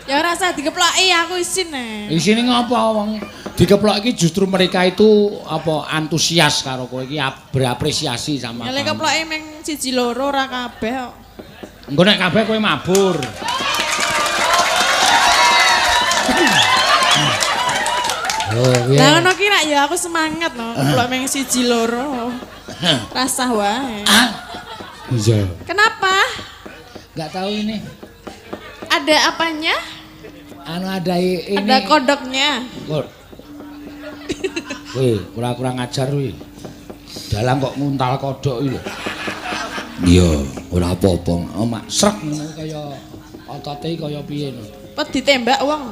Ya ora usah dikeploki, aku isin e. Isine ngapa wong dikeplok iki justru mereka itu apa antusias karo kowe iki berapresiasi sama Ya lek kamu. keploki meng siji loro ora kabeh kok. Engko nek kabeh kowe mabur. Oh, Lah ngono ki rak ya aku semangat no, keplok meng siji loro. Rasah wae. Iya. Kenapa? Enggak tahu ini. Ada apanya? Anu ada ini. Ada kodoknya. Kok. Wih, kurang-kurang ajar wih. Dalang kok nguntal kodok iki lho. Iya, ora apa-apa. Oh, mak srek ngono kaya otote kaya piye lho. Apa ditembak wong?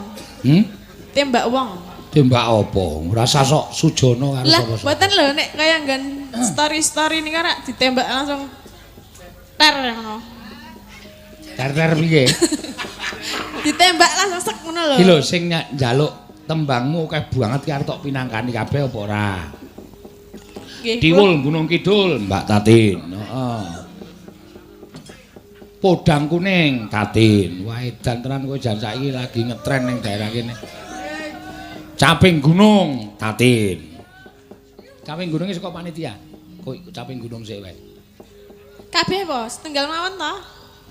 Hmm? Tembak wong. Tembak apa? Ora usah sok sujono karo Lah, sapa-sapa. mboten lho nek kaya nggon story-story niku rak ditembak langsung ter ngono. Ter-ter piye? Ditembak langsung sek ngono lho. Iki lho sing njaluk tembangmu akeh banget ki arep tok pinangkani kabeh apa ora? Nggih. Tiwul Gunung Kidul, Mbak Tatin. Heeh. Podang kuning, Tatin. Wah, edan tenan kowe jan saiki lagi ngetren ning daerah kene. Caping Gunung, Tatin. Caping Gunung iki saka panitia. Kowe Caping Gunung sik wae. Kabeh apa? Setunggal mawon to?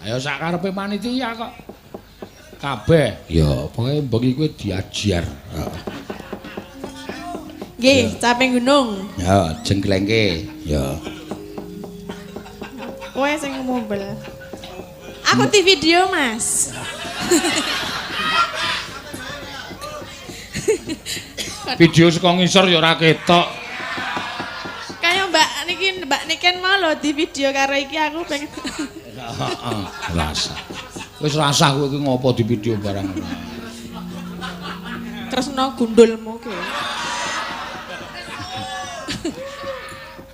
Ayo sak karepe panitia kok. Kabeh. Ya, pokoke bengi kowe diajar. Heeh. Nggih, Caping Gunung. Ya, jengglengke. Ya. Kowe sing ngumbel. Aku di video, Mas. Video saka ngisor ya ora ketok. Kaya Mbak niki, Mbak Niken mau lho di video karo iki aku pengen. Heeh, rasa. Wis rasah kowe iki ngopo di video barang ora. Kresna gundulmu ki.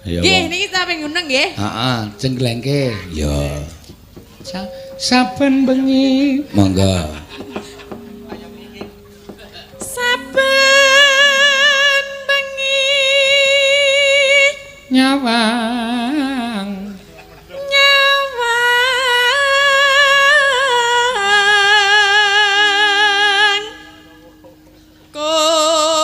Ya. Nggih, niki Caping Gunung nggih. Heeh, jengglengke. Ya. Saben bengi, monggo. Saben bengi Nyawang nyawang konang.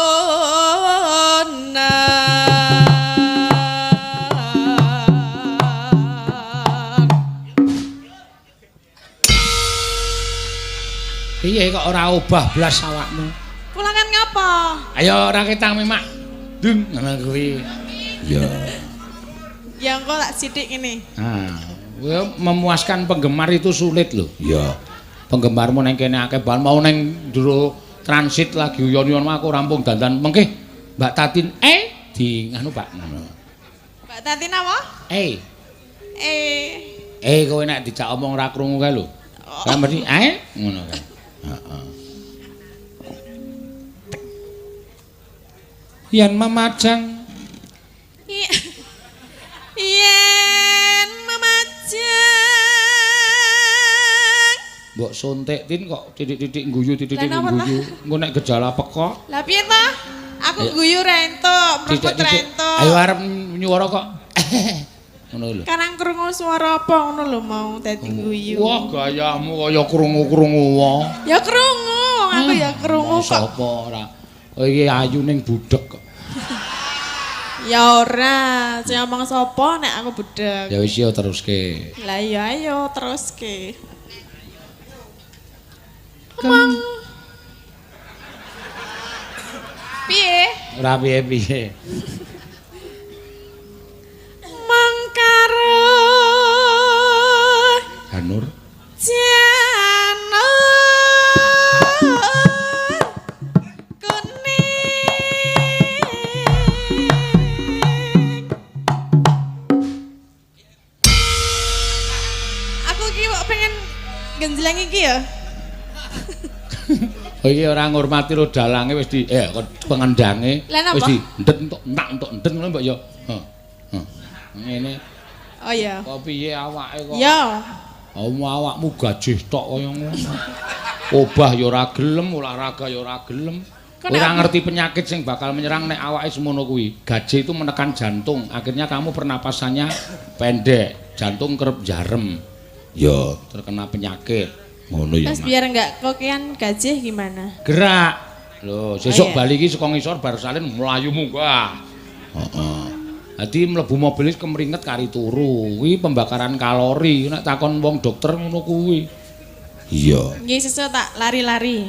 Piye kok ora obah blas awakmu? Kula kan ngapa? Ayo ora ketang memak. Dung ngono kuwi. Ya. Ya engko tak sithik ngene. Nah, kowe memuaskan penggemar itu sulit lho. Iya. Penggemarmu neng kene akeh banget, mau neng jero transit lagi uyon-uyon aku rampung dandan mengke Mbak Tatin di nganu Pak ngono. Mbak Tatin apa? Eh. Eh. Kowe nek dijak omong ora krungu kae lho. Lah mesti ngono kae. Heeh. Yen memajang yen memajang mbok suntik tin kok titik-titik guyu titik-titik guyu. Engko nek gejala pekok. Lah piye ta? Aku guyu ra entuk, mreput ra entuk. Ayo arep nyuwara kok. Ngono lho. Karang krungu swara apa ngono lho mau dadi guyu. Wah, gayamu kaya krungu-krungu wae. Ya krungu, wong aku ya krungu kok. Sapa ora? Oh iki ayu ning budheg kok. Ya ora, sing omong sapa nek aku budheg. Ya wis yo teruske. Lah iya ayo teruske. Kemang. Piye? Ora piye-piye. Mangkaro Janur janur kuning. Aku iki kok pengen genjleng iki ya. Oh iki ora ngurmati lho dalange wis di pengendange wis di endet entuk entak entuk endet ngono mbok ya. Heeh. Ngene. Oh iya. Kok piye awake kok? Ya. Oh awakmu gajih tok kaya ngono. Obah ya ora gelem, olahraga ya ora gelem. Ora ngerti penyakit sing bakal menyerang nek awake semono kuwi. Gajih itu menekan jantung, akhirnya kamu pernapasannya pendek, jantung kerep jarem. Ya, terkena penyakit. Ngono ya. Terus biar enggak kokean gajih gimana? Gerak. Lho, sesuk Oh, iya. bali iki saka ngisor bar salin mlayu munggah. Heeh. Dadi mlebu mobil wis kemringet kari turu. Kuwi pembakaran kalori. Nek takon wong dokter ngono kuwi. Iya. Nggih sesuk tak lari-lari.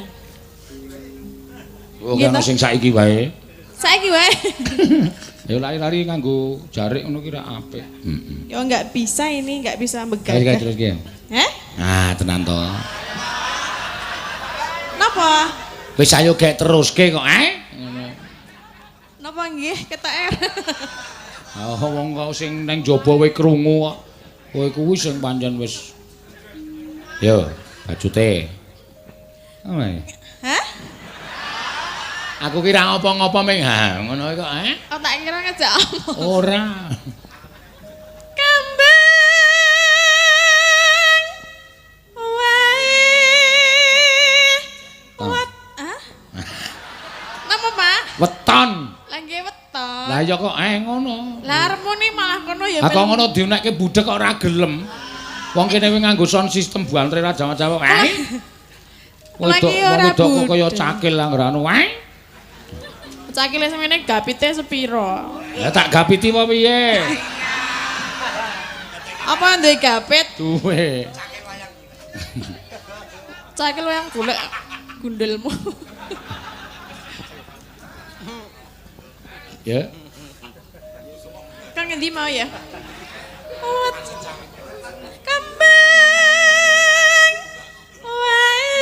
Oh, kan sing saiki wae. Saiki wae. Ya lari-lari nganggo jarik ngono ki ra apik. Heeh. Ya enggak bisa ini, enggak bisa Kae begadah. terus ki. Heh? Nah, tenan to. Napa? Wis ayo gek teruske kok, eh? Ngono. Napa nggih ketek. Oh, wong kok sing nang jaba wae krungu kok. Kowe kuwi sing pancen wis. Yo, bajute. Apa? Hah? Aku kira ngopo-ngopo ming ha ngono kok, eh? Oh, tak kira ngejak omong. Ora. Kembang wae. Wat, ah? Napa, Pak? Weton. Lah nggih weton. Lah ya kok ngono. Lah arepmu ni malah kono ya. Lah kok ngono diunekke budhek kok ora gelem. Wong kene wis nganggo sound system buantre ra Jawa-Jawa. Eh. Lagi Wedok ora wedok kok kaya budhek. cakil anggere anu wae. Cakile semene gapite sepiro? Ya tak gapiti apa piye? Apa duwe gapit? Duwe. Cakil wayang golek gundelmu. Ya. Kan ngendi mau ya? Kembang wae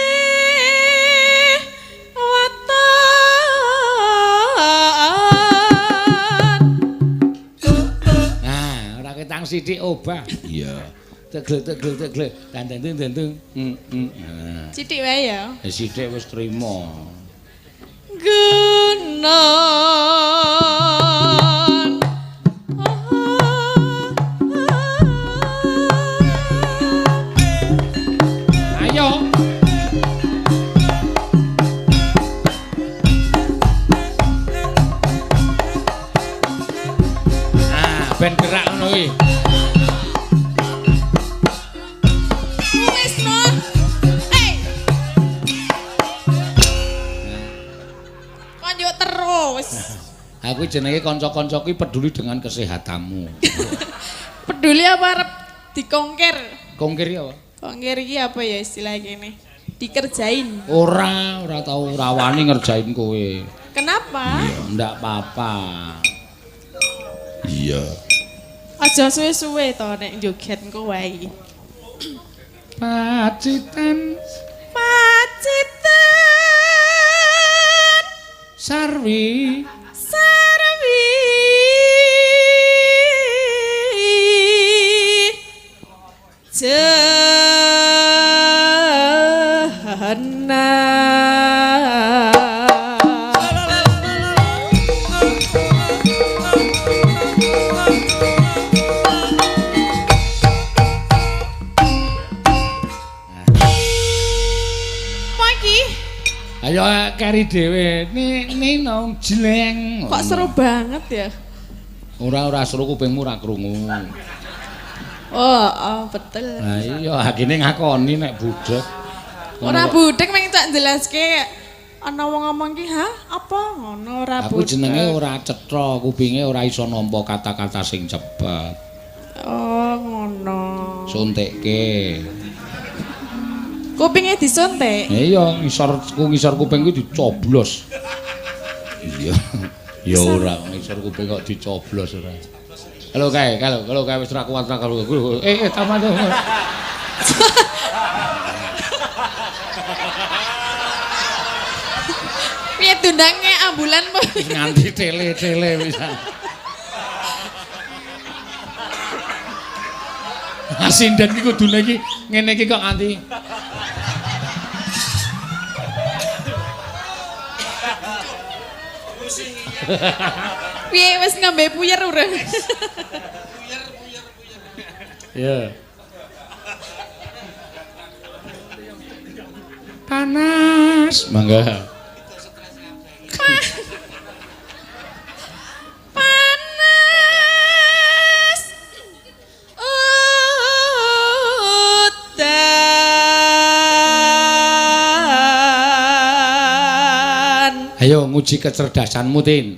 weton. Nah, ora ketang sithik obah. Iya. Teglek teglek teglek dan dan dan dan. Nah. Sithik wae ya. Sithik wis trima. Gunon. Ayo. Ah, ben gerak ngono kuwi. Wis no. Hey. Konjuk terus. Aku jenenge kanca-kanca kuwi peduli dengan kesehatanmu. Peduli apa arep dikongkir? Kongkir ya apa? Kongkir iki apa ya istilah kene? Dikerjain. Ora, ora tau ora wani ngerjain kowe. Kenapa? Iya, ndak apa-apa. Iya. Aja suwe-suwe to nek joget engko wae. Pacitan Pacitan Sarwi Sarwi Jahana. Pagi. Ayo keri dhewe. Ni nong jleng. Kok seru banget ya? Ora ora seru kupingmu ora krungu. Oh, oh betul. Lah iya hakine ngakoni nek budhek. Ora budhek mung tak jelaske ana wong ngomong ki, "Hah, apa ngono ora Aku budhek." jenenge ora cetha, kupinge ora iso nampa kata-kata sing cepet. Oh, ngono. Suntikke. Kupinge disuntik. Iya, ngisor kuping kuwi dicoblos. Iya. Ya ora, ngisor kuping kok dicoblos ora. Halo kae, kalau kae wis ra kuat ra kalau. Taman to. Piye dundange ambulan po? Nganti tele-tele pisan. Sinden iki kudune iki ngene iki kok nganti. Piye wis ngombe puyer urung? Iya. Panas. Mangga. Panas. Udan. Ayo nguji kecerdasanmu, Tin.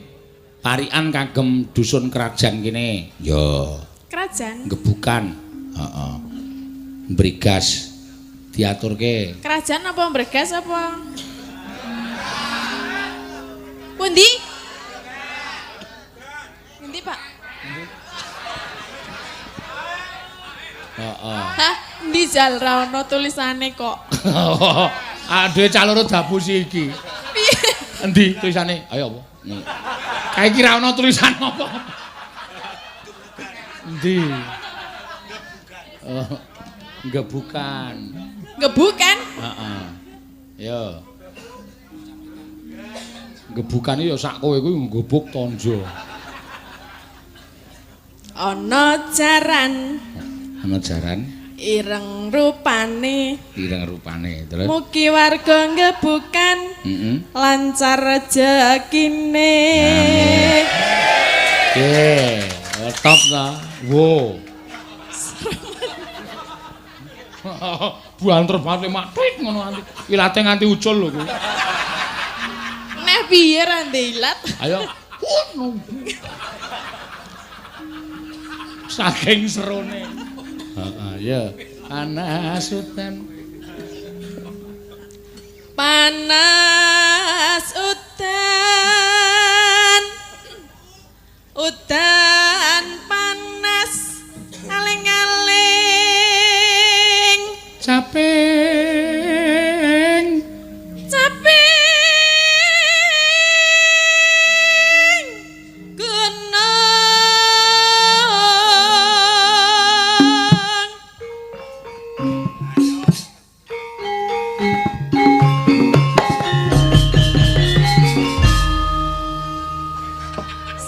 Parikan kagem dusun kerajaan kene. Ya. Kerajaan. Gebukan. Heeh. Brigas diaturke. Kerajaan apa bregas apa? Pundi? Pundi, Pak? Heeh. Hah, endi jal ra ono tulisane kok. Aduh cah loro dapusi iki. Piye? Endi tulisane? Ayo apa? Kae iki ra ono tulisan apa. Endi? Oh, gebukan. Gebukan? Heeh. Yo. Gebukan iki ya sak kowe kuwi nggebuk tonjo. Ana jaran. Ana jaran. Ireng rupane. Ireng rupane. Terus mugi warga nggebukan. Heeh. Lancar rejekine. Oke, top ta. Wo. Buanter banget mak tweet ngono nganti ilate nganti ucul lho kuwi. Neh piye ra ndek ilat? Ayo. Ngono. Saking serone. Heeh, ya. Panas udan. Panas udan. Udan panas aling-aling. Caping. Caping gunung.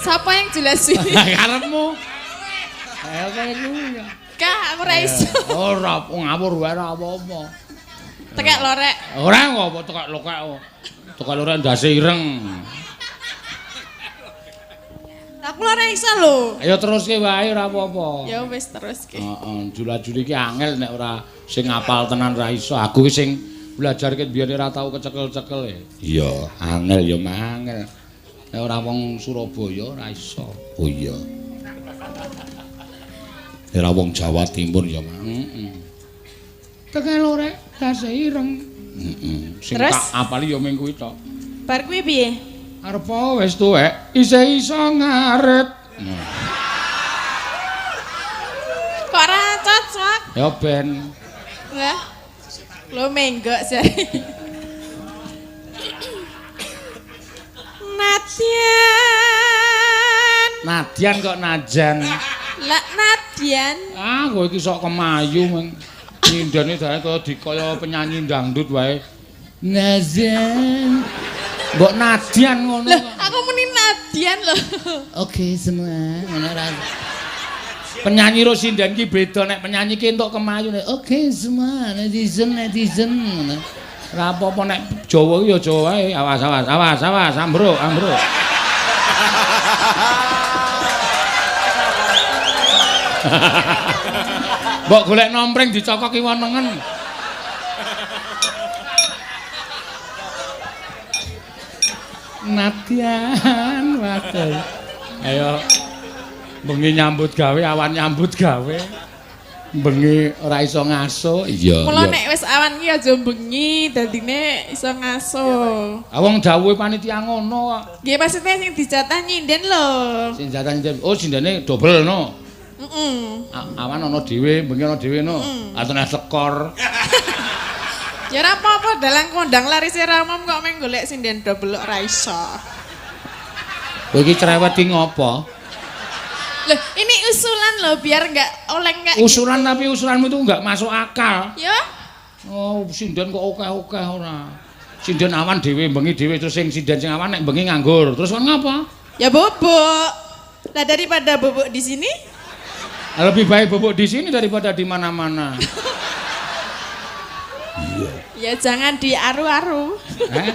Siapa yang jelas ini? Karepmu. Ayo kowe kuwi ya. Kak, aku ora iso. Ora ngawur wae ora apa-apa. Tekek lorek. Ora apa tekek lokek. Tekek lorek ndase ireng. Aku ora iso lho. Ayo teruske wae ora apa-apa. Ya wis teruske. Heeh, jula-juli iki angel nek ora sing ngapal tenan ora iso. Aku ki sing belajar ket biyen ora tau kecekel-cekel e. Iya, angel ya mangel. Nek ora wong Surabaya ora iso. Oh iya. Ora wong Jawa Timur ya, Mak. Heeh. Tekek lorek ndase ireng. Heeh. Sing tak apali ya mung kuwi tok. Bar kuwi piye? Arep wis tuwek, isih iso ngarit. Kok ora cocok? Ya ben. Lah. Lho menggok jare. Nadyan. Nadyan kok najan. Lah Nadyan. Ah, kowe iki sok kemayu meng. Nyindene dae kaya dikaya penyanyi dangdut wae. Najan. Mbok Nadyan ngono. Loh, aku muni Nadyan lho. Oke, semua ngono ra. Penyanyi ro sinden ki beda nek penyanyi ki entuk kemayu nek oke semua netizen netizen ngono. Ora apa-apa nek Jawa ki ya Jawa wae. Awas awas awas awas ambruk ambruk. Mbok golek nompreng dicokok kiwa nengen. Nadyan waduh. Ayo bengi nyambut gawe awan nyambut gawe. Bengi ora iso ngaso. Iya. Mula nek wis awan ki aja bengi dadine iso ngaso. Ah wong dawuhe panitia ngono kok. Nggih maksudnya sing dijatah nyinden lho. Sing jatah nyinden. Oh sindene dobel no. Heeh. Awan ana dhewe, bengi ana dhewe no. Atau nek tekor. Ya ora apa-apa dalang kondang larise ra umum kok meng golek sinden dobel ora iso. Kowe iki cerewet ki ngopo? Loh, ini usulan loh biar enggak oleng enggak. Usulan gitu. Tapi usulanmu itu enggak masuk akal. Ya. Oh, sinden kok akeh-akeh ora. Sinden awan dhewe, bengi dhewe terus sing sinden sing awan nek bengi nganggur. Terus kon ngapa? Ya bobok. Lah daripada bobok di sini? Lebih baik bobok di sini daripada di mana-mana. Ya jangan diaru-aru. Eh?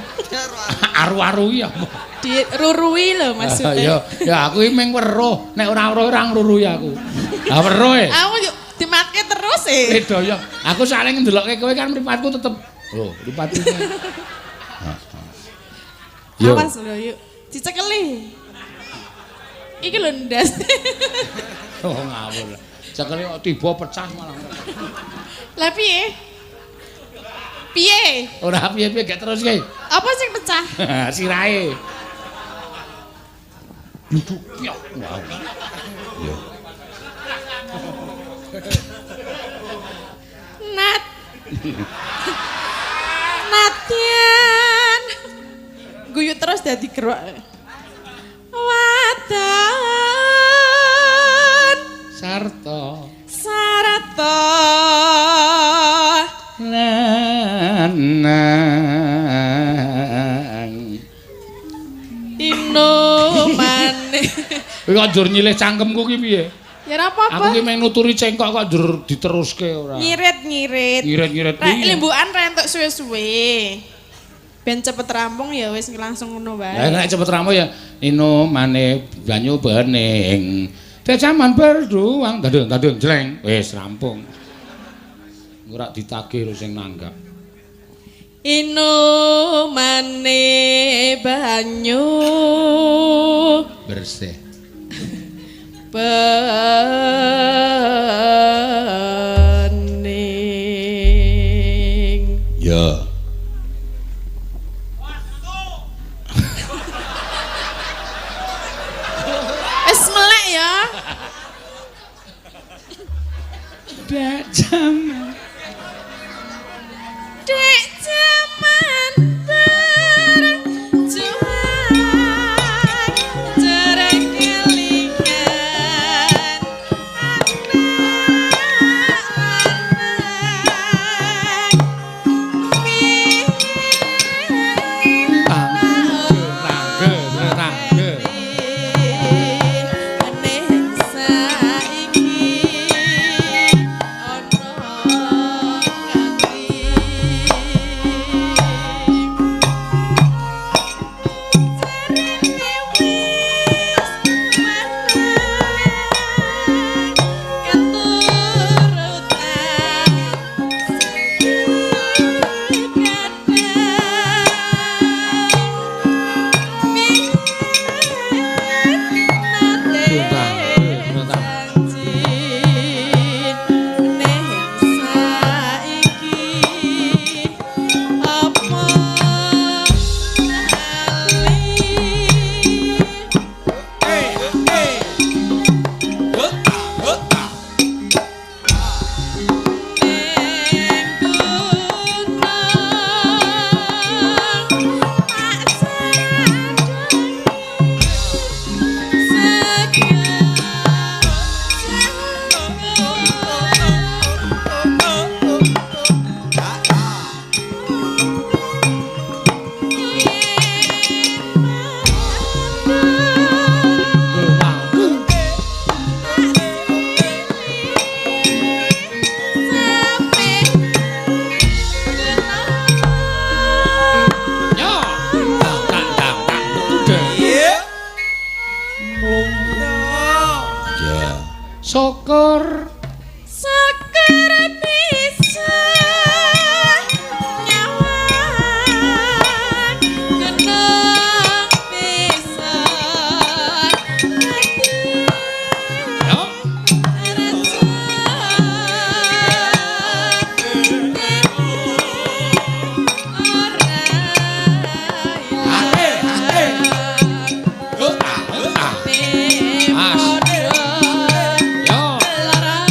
Aru-aru ya apa? Dirurui lho maksudnya. Ya, ya aku iki mung weruh, nek ora weruh ora ngrurui aku. Lah weruh e. Aku yo dimatke terus e. Beda ya. Aku saling ndelokke kowe kan mripatku tetep. Lho, mripatku. Yo. Awas lho yuk. Dicekeli. Iki lho ndas. Oh ngawur. Cekeli kok tiba pecah malah. Lah piye? Piye? Ora piye-piye gak terus ki. Apa sing pecah? Sirahe. Duduk piok. Wow. Yo. Nat. Natian. Guyu terus dadi gerok. Wadon sarta sarta lanang inomane. Kowe kok njur nyilih cangkemku ki piye? Ya ora apa-apa. Aku ki meng nuturi cengkok kok njur diteruske ora. Ngirit-ngirit. Ngirit-ngirit piye? Limbukan ra entuk suwe-suwe. Ben cepet rampung ya wis langsung ngono wae. Lah nek cepet rampung ya inomane banyu bening. Jaman berduang dadeng-dadeng jleng wis rampung. Ora ditagih sing nanggap. Inomane banyu bersih. Bening. Ya. Wis melek ya. Dek jaman. Dek jaman berjuang cerek kelingan anak lanang tangge tangge ning saiki ana ganti jarene wis menang keturutan sing kadang janji ning saiki apa lali. Ning gunung tak sadhangi Ya. Tang tang tang tang. Ya. Syukur Syukur bisa nyawang gunung bisa dadi ya. raja ora ilang. As. Padha Ya. lara.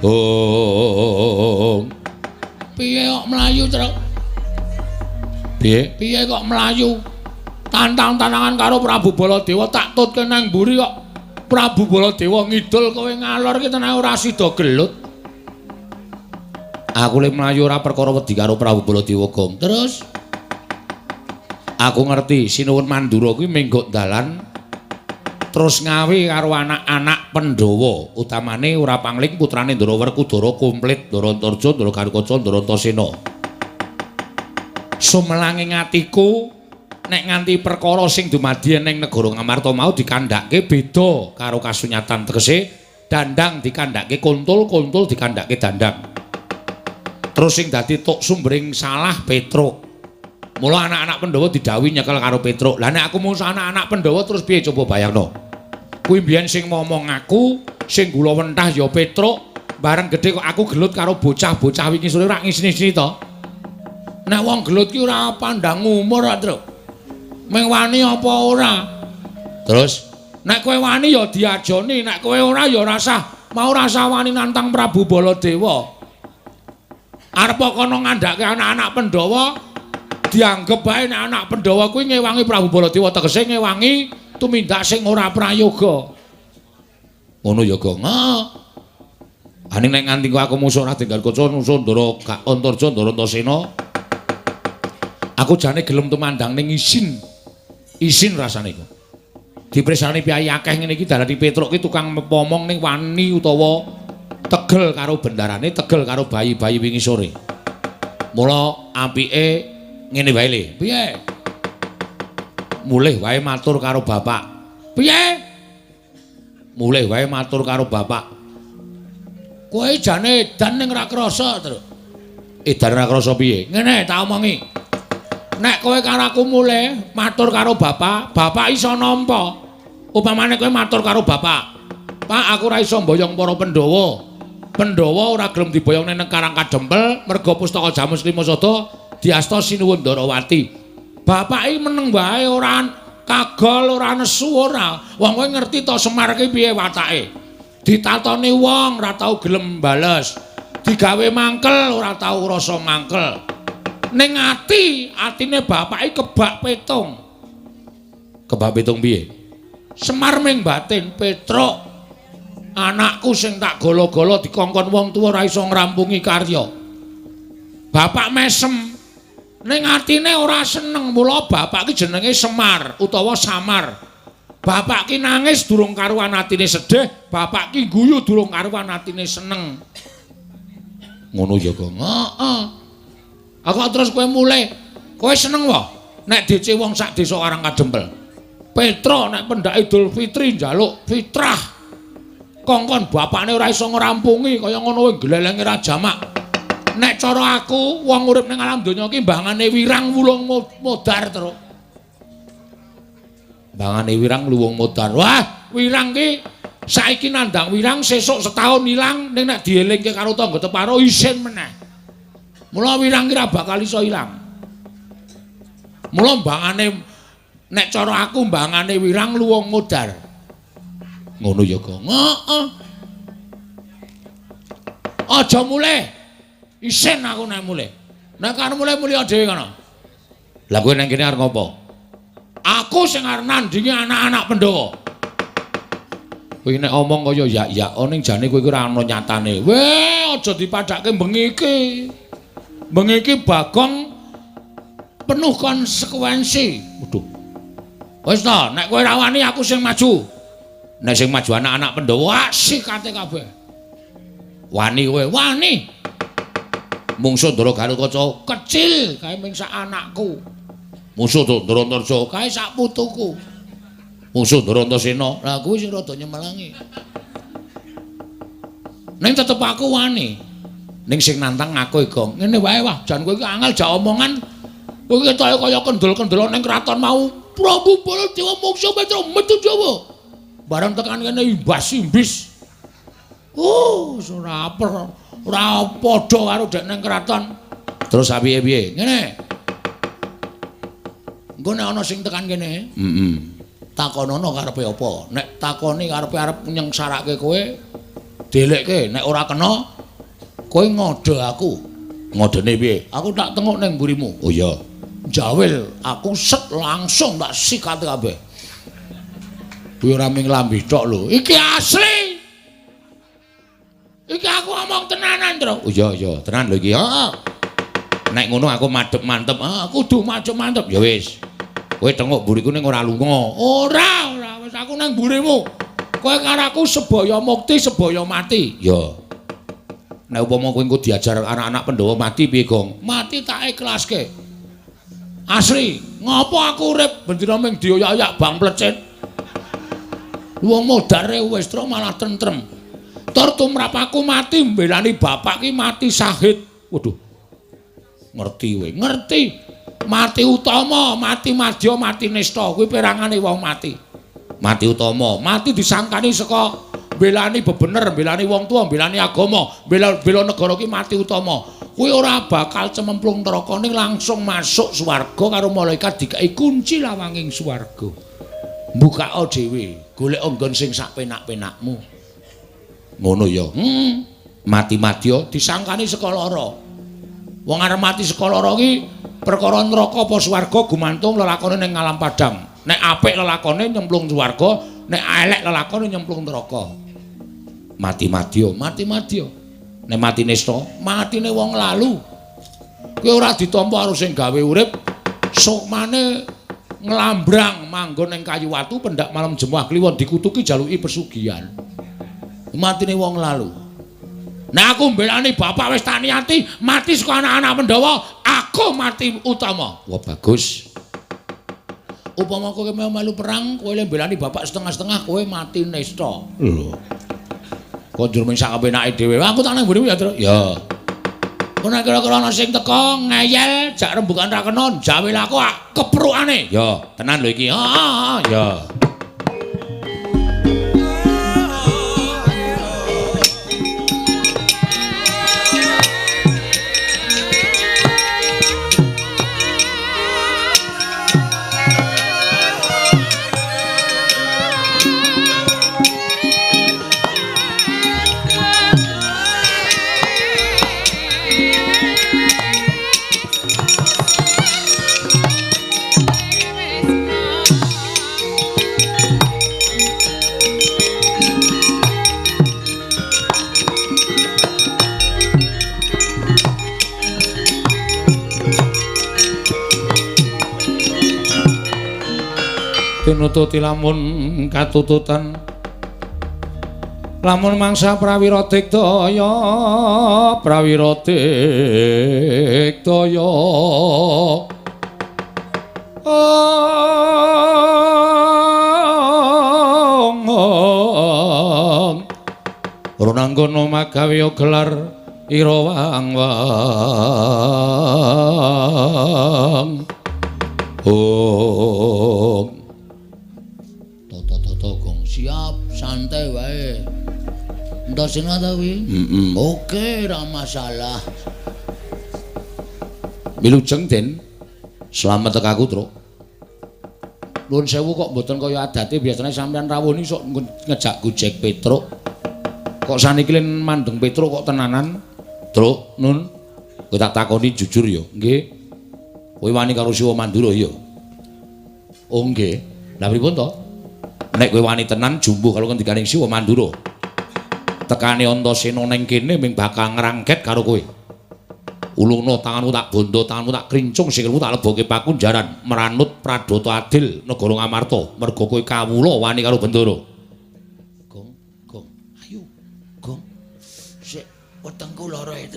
Hong. Piye kok mlayu, Truk? Piye? Piye kok mlayu? Tantang-tantangan karo Prabu Baladewa tak tutke nang mburi kok. Prabu Baladewa ngidul kowe ngalor ki tenan ora sida gelut. Aku le mlayu ora perkara wedi karo Prabu Baladewa, Gong. Terus aku ngerti Sinuwun Mandura kuwi menggok dalan terus ngawi karo anak-anak Pandhawa, utamane ora pangling putrane Ndara Werkudara komplit Ndara Antarja, Ndara Garukaca, Ndara Antasena. Sumelanging atiku nek nganti perkara sing dumadi ning negara Ngamarta mau dikandhake beda karo kasunyatan, tegese dandang dikandhake kuntul, kuntul dikandhake dandang. Terus sing dadi tuk sumbering salah Petruk. Mula anak-anak Pandhawa didhawuhi nyekel karo Petruk. Lah nek aku musuh anak-anak Pandhawa terus piye coba bayangno. Kuwi mbiyen sing momong aku, sing gula wentah ya Petruk, bareng gedhe kok aku gelut karo bocah-bocah wingi sore ora ngisini-isini to. Nek wong gelut ki ora pandang umur, Truk. Ming wani apa ora? Terus nek kowe wani ya diajoni, nek kowe ora ya rasah mau rasah wani nantang Prabu Baladewa. Arep kono ngandhake anak-anak Pandhawa dianggep bae nek anak Pandhawa kuwi ngewangi Prabu Baladewa, tegese ngewangi tumindak sing ora prayoga. Ngono ya, Gong. Heeh. Aning nek nganti aku musuh Raden Garukaca, musuh Ndara Antarja, Ndara Antasena, aku jane gelem tumandang ning isin. Isin rasane iku. Dipresani piyayi akeh ngene iki darani Petruk ki tukang momong ning wani utawa tegel karo bendarane, tegel karo bayi-bayi wingi sore. Mula apike ngene wae le. Piye? Mulih wae matur karo bapak. Piye? Mulih wae matur karo bapak. Kowe jane edan ning ora krasa, Truk. Edan ora krasa piye? Ngene tak omongi. Nek kowe karo aku mulih matur karo bapak, bapak iso nampa. Upamane kowe matur karo bapak, "Pak, aku ora iso mboyong para Pandhawa. Pandhawa ora gelem diboyong nang Karang Kadempel merga pustaka Jamus Lima Sada diasta Sinuwun Ndarawati." Bapak iki meneng wae ora kagol, ora nesu ora. Wong kowe ngerti to Semar ki piye watake. Ditatoni wong ora tau gelem bales. Digawe mangkel ora tau rasa mangkel. Ning ati, atine bapak iki kebak petung. Kebak petung piye? Semar ming batin, Petruk, anakku sing tak gala-gala dikongkon wong tuwa ora iso ngrampungi karya. Bapak mesem. Ning atine ora seneng, mula bapak ki jenenge Semar utawa Samar. Bapak ki nangis durung karuan atine sedih, bapak ki guyu durung karuan atine seneng. Ngono ya, Gong. Heeh. Aku terus kowe mulih, kowe seneng wae nek DC wong sak desa Karang Kadempel. Petruk nek pendak Idul Fitri njaluk fitrah. Kongkon bapakne ora iso ngrampungi kaya ngono kuwi glelenge ra jamak. Nek cara aku wong urip ning alam donya iki mbangane wirang wulung modar, Truk. Mbangane wirang luwung modar. Wah, wirang ki saiki nandang wirang sesuk setahun ilang, ning nek dielingke karo tangga teparo isin meneh. Mula wirang ki ora bakal iso ilang. Mula mbangane nek cara aku mbangane wirang luwung modar. Ngono ya, Gong. Heeh. Aja mulih. Isin aku nek mulih. Nek arep mulih mulih dhewe kono. Lah kowe nang kene arep ngopo? Aku sing arep nandingi anak-anak Pandhawa. Kowe nek omong kaya yak-yak ning jane kowe iki ora ana nyatane. Weh, aja dipadhake bengi iki. Bengi iki Bagong penuh konsekuensi. Waduh. Wis ta, nek kowe ora wani aku sing maju. Nek sing maju anak-anak Pandhawa sikate kabeh. Wani kowe, wani. Mungsuh Ndara Garukaca kecil kae ming sak anakku. Mungsuh Ndara Antarja kae sak putuku. Mungsuh Ndara Antasena, lah kuwi sing rada nyemelangi. Ning tetep aku wani. Ning sing nantang aku Gong. Ngene wae wah, jan kowe iki angel jak omongan. Kowe ketoke kaya kendel-kendel ning kraton mau. Prabu Baladewa mungsuh Petruk metu Jawa. Bareng tekan kene imbas-imbis. Oh, ora ora padha karo dek ning kraton. Terus piye-piye? Ngene. Engko nek ana sing tekan kene, heeh. Takonono karepe apa? Nek takoni karepe arep nyengsarake kowe, Delekke nek ora kena kowe ngode aku. Ngodene piye? Aku tak tengok ning mburimu. Oh iya. Jawil aku set langsung tak sikat kabeh. Kuwi ora mung lambe tok lho. Iki asli. Iki aku omong tenanan, Tru. Oh iya iya, tenan lho iki. Heeh. Nek ngono aku madhep mantep. Ah, kudu madhep mantep. Ya wis. Kowe tengok mburiku ning ora lunga. Ora, ora wis aku nang mburimu. Kowe karo aku sebaya mukti, sebaya mati. Ya. Nek upama kowe engko diajar anak-anak Pandhawa mati piye, Gong? Mati tak ikhlaske. Asli, ngopo aku urip bendina ming dioyak-oyak bang plecit. Wong modare wis tru malah tentrem. Tur tumrap aku mati mbelani bapak ki mati syahid. Waduh. Ngerti kowe, ngerti. Mati utama, mati madya, mati nista, kuwi perangane wong mati. Mati utama, mati disangkani saka mbelani bebener, mbelani wong tua, mbelani agama, bela negara ki mati utama. Kuwi ora bakal cememplung neraka ning langsung masuk swarga karo malaikat dikai kunci lawanging swarga. Mbukao dhewe, golek nggon sing sak penak-penakmu. Ngono ya. Mati madya disangkani saka lara. Wong arep mati saka lara ki perkara neraka apa swarga gumantung lelakone ning alam padang. Nek apik lelakone nyemplung swarga, nek elek lelakone nyemplung neraka. Mati madya, mati madya. Nek mati nista, matine wong lalu. Kuwi ora ditampa karo sing gawe urip, sukmane nglambrang manggon ning kayu watu pendak malam Jemuah Kliwon dikutuki jaluki pesugihan. Matine wong lalu. Nek aku mbelani bapak wis tak niati mati saka anak-anak Pandhawa, aku mati utama. Wah bagus. Upama kowe melu perang, kowe le mbelani bapak setengah-setengah, kowe mati nista. Lho. Kok njur mung sak kepenake dhewe. Aku tak nang mburimu ya, Tru. Ya. Kowe nek kira-kira ana sing teka ngeyel jak rembugan ra kena, jawil aku keprukane. Ya, tenan lho iki. Heeh, ya. Tinututi lamun katututan lamun mangsa prawira digdaya prawira digdaya ong runanggono magawe gelar ira wang-wang ong. Gong siap, santai wae. Entasena ta kuwi? Heeh. Oke, ora masalah. Wilujeng, Den. Slamet tekaku, Truk. Nuwun sewu kok mboten kaya adate biasane sampean rawuh niki sok ngejak gojek Petruk. Kok saniki len mandeng Petruk kok tenanan? Truk, Nun. Kowe tak takoni jujur ya. Nggih. Kowe wani karo Siwa Mandura ya? Oh nggih. Lah pripun to? Nek kowe wani tenan jumbuh karo ngendikaning Siwa Mandura. Tekane Antasena ning kene ming bakal ngrangket karo kowe. Ulungno tanganmu tak bondo, tanganmu tak krincung, sikilmu tak lebokke pakunjaran, meranut pradata adil negara Ngamarta. Merga kowe kawula wani karo Bendara. Gong, gong, ayo, gong. Sik, wetengku lara e,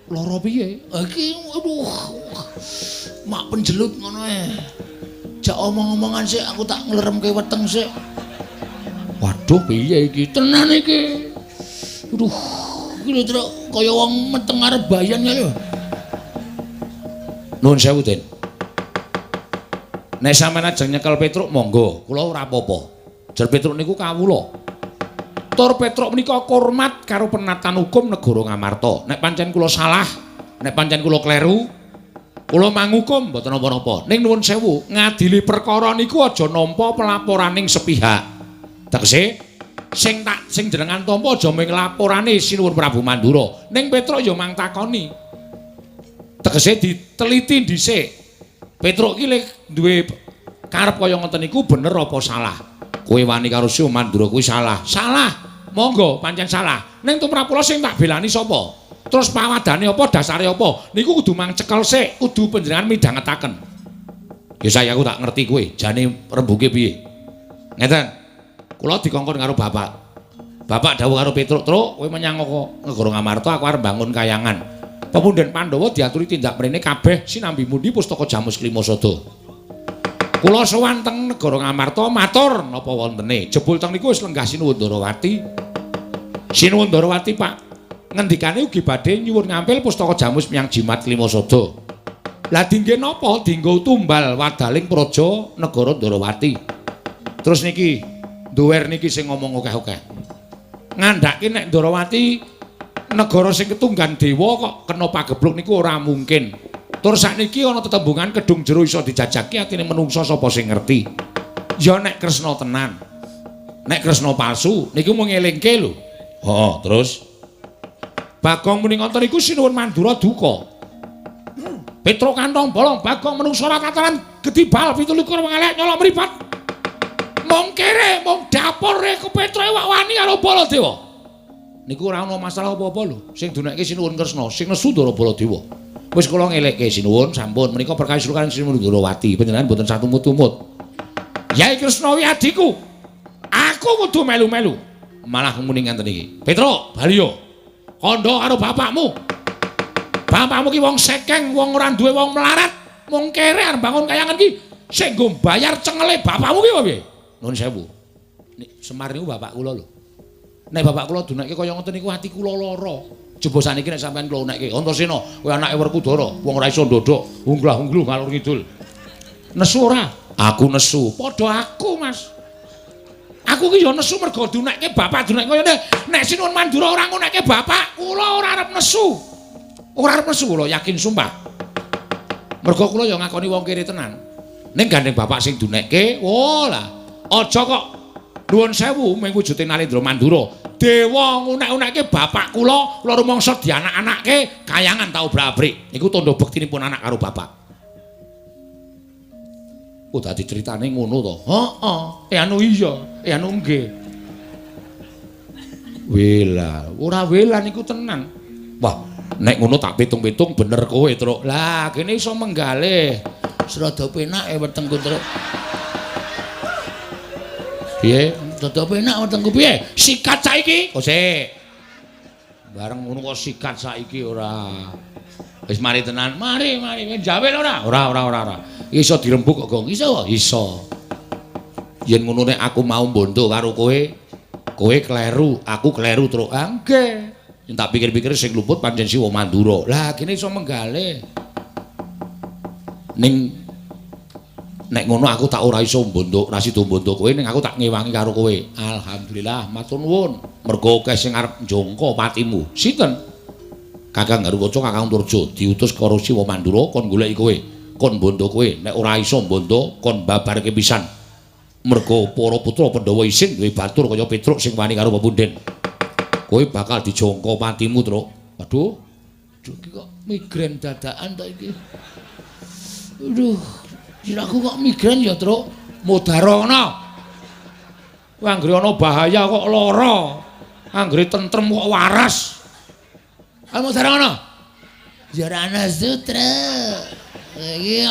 Lara piye? Iki aduh. Mak penjelut ngono e. Jak omong-omongan sik aku tak ngleremke weteng sik. Waduh piye iki? Tenan iki. Aduh, iki lho Truk kaya wong meteng arep bayan kae lho. Nuwun sewu, Den. Nek sampeyan ajeng nyekel Petruk monggo, kula ora apa-apa. Jer Petruk niku kawula. Tur Petruk menika hormat karo penatan hukum negara Ngamarta. Nek pancen kula salah, nek pancen kula kleru, kula mangukum mboten napa-napa. Ning nuwun sewu, ngadili perkara niku aja nampa pelaporaning sepihak. Tegese Sing tak sing jenengan tampa aja mung laporane Sinuwun Prabu Mandura. Ning Petruk ya mang takoni. Tegese diteliti dhisik. Petruk ki lek duwe karep kaya ngoten niku bener apa salah? Kowe wani karo Siwa Mandura kuwi salah. Salah. Monggo pancen salah. Ning tumrap kula sing tak belani sapa? Terus pawadane apa, dasare apa? Niku kudu mang cekel sik, kudu panjenengan midhangetaken. Ya saya aku tak ngerti kowe, jane rembuke piye. Ngeten. Kula dikongkon karo bapak. Bapak dawuh karo Petruk, "Truk, kowe menyang negara Ngamarta, aku arep bangun kayangan." Pepunden Pandhawa diaturi tindak mrene kabeh sinambi mundi pustaka Jamus Klimasada. Kula sowan teng negara Ngamarta matur napa wontene. Jebul teng niku wis lenggah Sinuwun Ndarawati. Sinuwun Ndarawati, Pak, ngendikane ugi badhe nyuwun ngampil pustaka Jamus menyang Jimat Klimasada. Lah dingge napa? Dinggo tumbal wadaling praja negara Ndarawati. Terus niki duwer niki sing ngomong akeh-akeh. Ngandhake nek Ndarawati negara sing ketunggan dewa kok kena pagebluk niku ora mungkin. Tur sakniki ana tetembungan kedung jero iso dijajaki atine menungsa sapa sing ngerti. Ya nek Kresna tenan. Nek Kresna palsu niku mung ngelingke lho. Heeh, terus Bagong muni ngoten niku Sinuwun Mandura duka. Petruk kantong bolong Bagong menungsa ora kataran gedhi bal 27 wong elek nyolok mripat. Mung kere, mung dapure ku Petruk wak wani karo Baladewa. Niku ora ana masalah apa-apa lho. Sing dunekke Sinuwun Kresna, sing nesu Ndara Baladewa. Wis kula ngelekke Sinuwun sampun menika perkawis kaliyan Sinuwun Ndarawati panjenengan mboten satumut-tumut. Yai Kresna wi adhiku. Aku kudu melu-melu. Malah muni ngenten iki. Petruk, bali yo. Kandha karo bapakmu. Bapakmu ki wong sekeng, wong ora duwe, wong melarat, mung kere arep bangun kayangan ki sing nggo bayar cengele bapakmu ki piye? Nuwun sewu. Nek Semar niku bapak kula lho. Nek bapak kula dunekke kaya ngoten niku ati kula lara. Coba saniki nek sampean kula unekke, Antasena, kowe anake Werkudara, wong ora iso ndodhok, unglah-ungluh ngalor ngidul. Nesu ora? Aku nesu. Padha aku, Mas. Aku ki ya nesu mergo dunekke bapak dunekke kaya ngene. Nek Sinuwun Mandura ora ngunekke bapak, kula ora arep nesu. Ora arep nesu kula yakin sumpah. Mergo kula ya ngakoni wong kere tenan. Ning gandeng bapak sing dunekke, oh lah, aja kok nuwun sewu mung wujude Narendra Mandura. Dewa ngunek-unekke bapak kula, kula rumangsa dianak-anake kayangan tau obrak-abrik. Iku tandha bektinipun anak karo bapak. Oh, dadi critane ngono to. Heeh. Anu iya, anu nggih. Wela, ora wela niku tenan. Wah, nek ngono tak pitung-pitung bener kowe, Truk. Lah, kene iso menggalih. Serada penak e wetengku, Truk. Piye? Rada penak wetengku piye? Sikat saiki. Oh, sik. Bareng ngono kok sikat saiki ora. Wis mari tenan. Mari, mari. Jawel ora? Ora, ora, ora, ora. Iso dirembuk kok, Gong. Iso? Iso. Yen ngono nek aku mau mbondo karo kowe, kowe kleru, aku kleru, Truk. Ah, nggih. Yen tak pikir-pikir sing luput pancen Siwa Mandura. Lah, kene iso menggalih. Ning nek ngono aku tak ora iso mbondo, ora sida mbondo kowe, ning aku tak ngewangi karo kowe. Alhamdulillah, matur nuwun. Mergo akeh sing arep njongko patimu. Sinten? Kakang Garukaca, Kakang Antarja diutus karo Siwa Mandura kon goleki kowe, kon mbondo kowe. Nek ora iso mbondo, kon babarke pisan. Mergo para putra Pandhawa isin duwe batur kaya Petruk sing wani karo pepunden. Kowe bakal dijongko patimu, Truk. Aduh. Aduh, iki kok migrain dadakan to iki. Aduh. Sirahku kok migrain ya, Truk. Mudarana. Kowe anggere ana bahaya kok lara. Anggere tentrem kok waras. Ah, mudarana. Ya ora ana sutra. Iki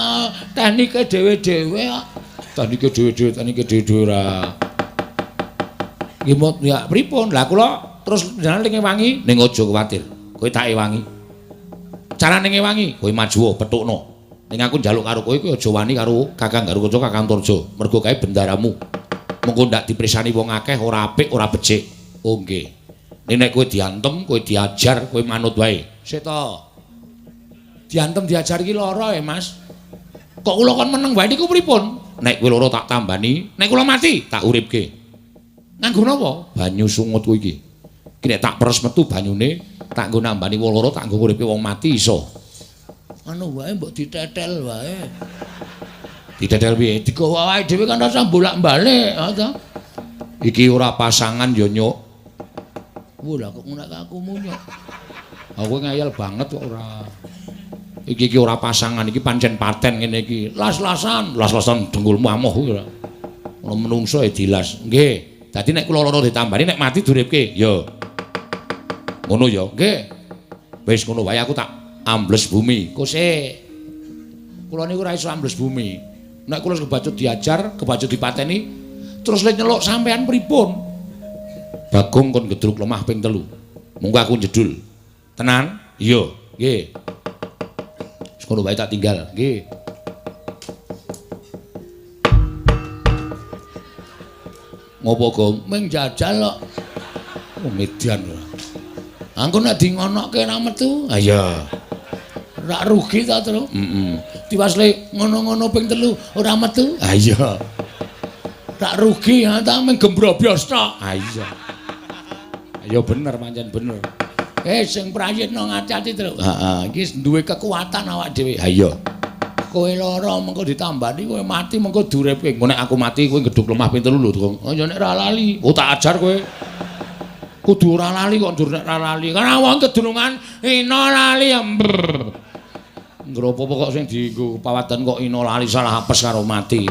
teknike dhewe-dhewe kok. Teknike dhewe-dhewe, teknike dhewe-dhewe ora. Nggih mot ya pripun? Lah kula terus jenengan ngewangi ning aja kuwatir. Kowe tak ewangi. Carane ngewangi, kowe maju petukno. Ning aku njaluk karo kowe, kowe aja wani karo Kakang Garukaca, Kakang Antarja. Mergo kae bendaramu. Mengko ndak dipresani wong akeh ora apik, ora becik. Oh nggih. Ning nek kowe diantem, kowe diajar, kowe manut wae. Sik to. Diantem diajar iki lara e, Mas. Kok kula kon meneng wae niku pripun? Nek kowe lara tak tambani, nek kula mati tak uripke. Nganggo napa? Banyu sungutku iki. Iki nek tak peres metu banyune, tak nggo nambani wong lara, tak nggo nguripke wong mati iso. Anu wae mbok ditetel wae. Ditetel piye? Digawa awake dhewe kan rasa bolak-balik, ha to. Iki ora pasangan ya nyuk. Wah, lah kok ngono aku munyuk. Aku ngayal banget kok ora. Iki iki ora pasangan, iki pancen paten ngene iki. Las-lasan, las-lasan dengkulmu amoh kuwi ora. Ono menungso e dilas. Nggih. Dadi nek kula loro ditambani nek mati duripke. Ya. Ngono ya. Nggih. Wis ngono wae aku tak ambles bumi. Kose. Kula niku ora iso ambles bumi. Nek kula kebacut diajar, kebacut dipateni, terus le nyeluk sampean pripun? Bagong kon gedruk lemah ping 3. Monggo aku jedul. Tenan? Iya. Nggih. Wis ngono wae tak tinggal. Nggih. Ngopo, Gong? Ming jajal kok. Oh, median ora. Angko nek di ngonokke ra metu. Ha iya. Rak rugi ta, Tru? Heeh. Tiwas le ngono-ngono ping 3 ora metu. Ha iya. Rak rugi ha ta ming gembrobyos tok. Ha iya. Ya bener pancen bener. Sing prayitna ngati-ati, Tru. Heeh, iki duwe kekuatan awak dhewe. Ha iya. Kowe lara mengko ditambani, kowe mati mengko duripke. Engko nek aku mati kowe gedhuk lemah ping 3 lho, Gong. Oh ya nek ora lali. Oh tak ajar kowe. Kudu ora lali kok ndur nek ora lali. Karena wong kedunungan ina lali ya. Ngropo kok sing dienggo pawadan kok ina lali salah apes karo mati.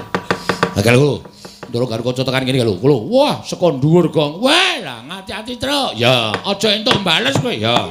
Lah lho. Ndoro karo kaca tekan kene lho. Lho, wah saka dhuwur, Gong. Wah, lah ngati-ati, Tru. Ya, aja entuk bales kowe ya.